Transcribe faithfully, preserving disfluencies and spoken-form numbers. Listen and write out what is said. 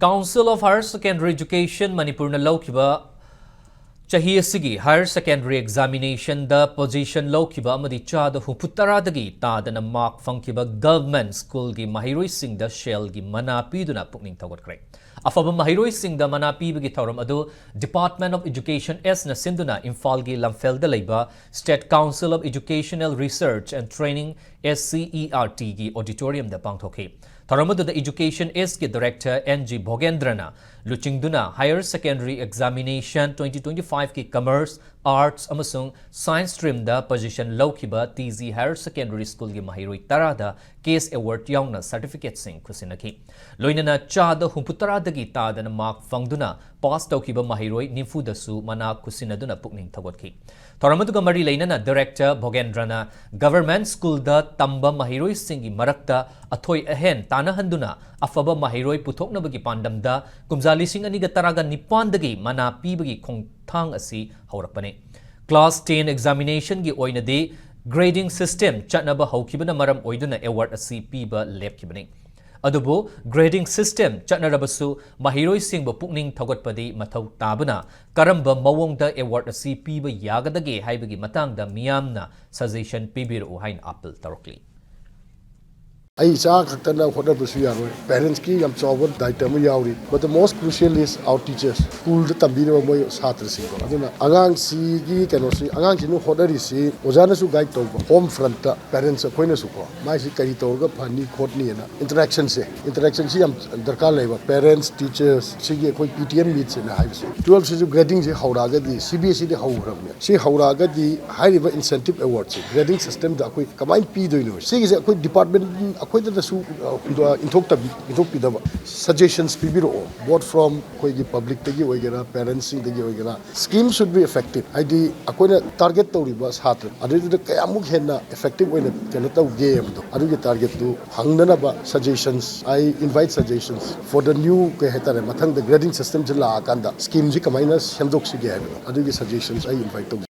Council of Higher Secondary Education ꯃꯅꯤꯄꯨꯔꯅ ꯂꯧꯈꯤꯕ ꯆꯍꯤ ꯑꯁꯤꯒꯤ higher secondary examination ꯗ position ꯂꯧꯈꯤꯕ ꯑꯃꯗꯤ ꯆꯥꯗ ꯍꯨꯝꯐꯨ ꯇꯔꯥꯗꯒꯤ ꯇꯥꯗꯅ mark ꯐꯪꯈꯤꯕ government school ꯒꯤ ꯃꯍꯩꯔꯣꯏꯁꯤꯡꯗ ꯁꯦꯜꯒꯤ ꯃꯅꯥ ꯄꯤꯗꯨꯅ ꯄꯨꯛꯅꯤꯡ ꯊꯧꯒꯠꯈ꯭ꯔꯦ꯫ ꯑꯐꯕ ꯃꯍꯩꯔꯣꯏꯁꯤꯡꯗ ꯃꯅꯥ ꯄꯤꯕꯒꯤ ꯊꯧꯔꯝ ꯑꯗꯨ Department of Education S ꯅ ꯁꯤꯟꯗꯨꯅ ꯏꯝꯐꯥꯜꯒꯤ ꯂꯝꯐꯦꯜꯗ ꯂꯩꯕ State Council of Educational Research and Training, S C E R T ꯒꯤ auditorium ꯗ ꯄꯥꯡꯊꯣꯛꯈꯤ꯫ ꯊꯧꯔꯝ ꯑꯗꯨꯗ Education S ꯀꯤ director N G ꯚꯣꯒꯦꯟꯗ꯭ꯔꯅ ꯂꯨꯆꯤꯡꯗꯨꯅ higher secondary examination twenty twenty-five ꯀꯤ commerce, arts ꯑꯃꯁꯨꯡ science stream ꯗ position ꯂꯧꯈꯤꯕ T G Higher Secondary School ꯒꯤ ꯃꯍꯩꯔꯣꯏ ꯇꯔꯥꯗ cash award ꯌꯥꯎꯅ certificate ꯁꯤꯡ ꯈꯨꯠꯁꯤꯟꯅꯈꯤ꯫ ꯂꯣꯏꯅꯅ ꯆꯥꯗ ꯍꯨꯝꯐꯨ ꯇꯔꯥꯗꯒꯤ ꯇꯥꯗꯅ mark ꯐꯪꯗꯨꯅ pass ꯇꯧꯈꯤꯕ ꯃꯍꯩꯔꯣꯏ ꯅꯤꯐꯨꯗꯁꯨ ꯃꯅꯥ ꯈꯨꯠꯁꯤꯟꯅꯗꯨꯅ ꯄꯨꯛꯅꯤꯡ ꯊꯧꯒꯠꯈꯤ꯫ ꯊꯧꯔꯝ ꯑꯗꯨꯒ ꯃꯔꯤ ꯂꯩꯅꯅ director ꯚꯣꯒꯦꯟꯗ꯭ꯔꯅ government school ꯗ ꯇꯝꯕ ꯃꯍꯩꯔꯣꯏꯁꯤꯡꯒꯤ ꯃꯔꯛꯇ ꯑꯊꯣꯏ ꯑꯍꯦꯟ ꯇꯥꯟꯅꯍꯟꯗꯨꯅ ꯑꯐꯕ ꯃꯍꯩꯔꯣꯏ ꯄꯨꯊꯣꯛꯅꯕꯒꯤ ꯄꯥꯟꯗꯝꯗ ꯀꯨꯝꯖꯥ ꯂꯤꯁꯤꯡ ꯑꯅꯤꯒ ꯇꯔꯥꯒ ꯅꯤꯄꯥꯟꯗꯒꯤ ꯃꯅꯥ ꯄꯤꯕꯒꯤ ꯈꯣꯡꯊꯥꯡ ꯑꯁꯤ ꯍꯧꯔꯛꯄꯅꯤ꯫ Class ten examination ꯒꯤ ꯑꯣꯏꯅꯗꯤ grading system ꯆꯠꯅꯕ ꯍꯧꯈꯤꯕꯅ ꯃꯔꯝ ꯑꯣꯏꯗꯨꯅ award ꯑꯁꯤ ꯄꯤꯕ ꯂꯦꯞꯈꯤꯕꯅꯤ꯫ ꯑꯗꯨꯕꯨ grading system ꯆꯠꯅꯔꯕꯁꯨ ꯃꯍꯩꯔꯣꯏꯁꯤꯡꯕꯨ ꯄꯨꯛꯅꯤꯡ ꯊꯧꯒꯠꯄꯗꯤ ꯃꯊꯧ ꯇꯥꯕꯅ ꯀꯔꯝꯕ ꯃꯑꯣꯡꯗ award ꯑꯁꯤ ꯄꯤꯕ ꯌꯥꯒꯗꯒꯦ ꯍꯥꯏꯕꯒꯤ ꯃꯇꯥꯡꯗ ꯃꯤꯌꯥꯝꯅ suggestion ꯄꯤꯕꯤꯔꯛꯎ ꯍꯥꯏꯅ appeal ꯇꯧꯔꯛꯂꯤ꯫ ꯑꯩ ꯏꯆꯥ ꯈꯛꯇꯅ ꯍꯣꯠꯅꯕꯁꯨ ꯌꯥꯔꯣꯏ, parents ꯀꯤ ꯌꯥꯝ ꯆꯥꯎꯕ ꯗꯥꯏꯇ ꯑꯃ ꯌꯥꯎꯔꯤ꯫ But the most crucial is our teachers, school ꯗ ꯇꯝꯕꯤꯔꯤꯕ ꯃꯣꯏ ꯁꯥꯇ꯭ꯔꯁꯤꯡꯗꯣ꯫ ꯑꯗꯨꯅ ꯑꯉꯥꯡꯁꯤꯒꯤ ꯀꯩꯅꯣꯁꯤ, ꯑꯉꯥꯡꯁꯤꯅ ꯍꯣꯠꯅꯔꯤꯁꯤ ꯑꯣꯖꯥꯅꯁꯨ guide ꯇꯧꯕ, home front ꯇ parents ꯑꯩꯈꯣꯏꯅꯁꯨꯀꯣ, ꯃꯥꯏꯁꯤ ꯀꯔꯤ ꯇꯧꯔꯒ ꯐꯅꯤ ꯈꯣꯠꯅꯤꯅ interaction ꯁꯦ, interaction ꯁꯤ ꯌꯥꯝ ꯗꯔꯀꯥꯔ ꯂꯩꯕ꯫ Parents, teachers, ꯁꯤꯒꯤ ꯑꯩꯈꯣꯏ P T M meet ꯁꯤꯅ ꯍꯥꯏꯕꯁꯦ, twelve ꯁꯤꯁꯨ grading ꯁꯦ ꯍꯧꯔꯛꯑꯒꯗꯤ C B S E ꯗꯤ ꯍꯧꯈ꯭ꯔꯕꯅꯦ꯫ ꯁꯤ ꯍꯧꯔꯛꯑꯒꯗꯤ ꯍꯥꯏꯔꯤꯕ incentive award ꯁꯦ grading system ꯗ ꯑꯩꯈꯣꯏ ꯀꯃꯥꯏꯅ ꯄꯤꯗꯣꯏꯅꯣ? ꯁꯤꯒꯤꯁꯦ ꯑꯩꯈꯣꯏ department ꯑꯩꯈꯣꯏꯗꯅꯁꯨ, ꯑ, ꯏꯟꯊꯣꯛꯇꯕꯤ-, ꯏꯟꯊꯣꯛꯄꯤꯗꯕ, suggestions ꯄꯤꯕꯤꯔꯛꯑꯣ, both from ꯑꯩꯈꯣꯏꯒꯤ public ꯇꯒꯤ ꯑꯣꯏꯒꯦꯔꯥ, parents ꯁꯤꯡꯗꯒꯤ ꯑꯣꯏꯒꯦꯔꯥ꯫ Scheme should be effective, ꯍꯥꯏꯗꯤ ꯑꯩꯈꯣꯏꯅ target ꯇꯧꯔꯤꯕ ꯁꯥꯇ꯭ꯔ ꯑꯗꯨꯗꯨꯗ ꯀꯌꯥꯃꯨꯛ ꯍꯦꯟꯅ effective ꯑꯣꯏꯅ ꯀꯩꯅꯣ ꯇꯧꯒꯦ ꯍꯥꯏꯕꯗꯣ, ꯑꯗꯨꯒꯤ target ꯇꯨ ꯐꯪꯅꯅꯕ suggestions, I invite suggestions for the new, ꯀꯩ ꯍꯥꯏꯇꯥꯔꯦ, ꯃꯊꯪꯗ grading system ꯁꯦ ꯂꯥꯛꯑꯀꯥꯟꯗ scheme ꯁꯤ ꯀꯃꯥꯏꯅ ꯁꯦꯝꯗꯣꯛꯁꯤꯒꯦ ꯍꯥꯏꯕꯗꯣ, ꯑꯗꯨꯒꯤ suggestions ꯑꯩ invite ꯇꯧꯖꯩ꯫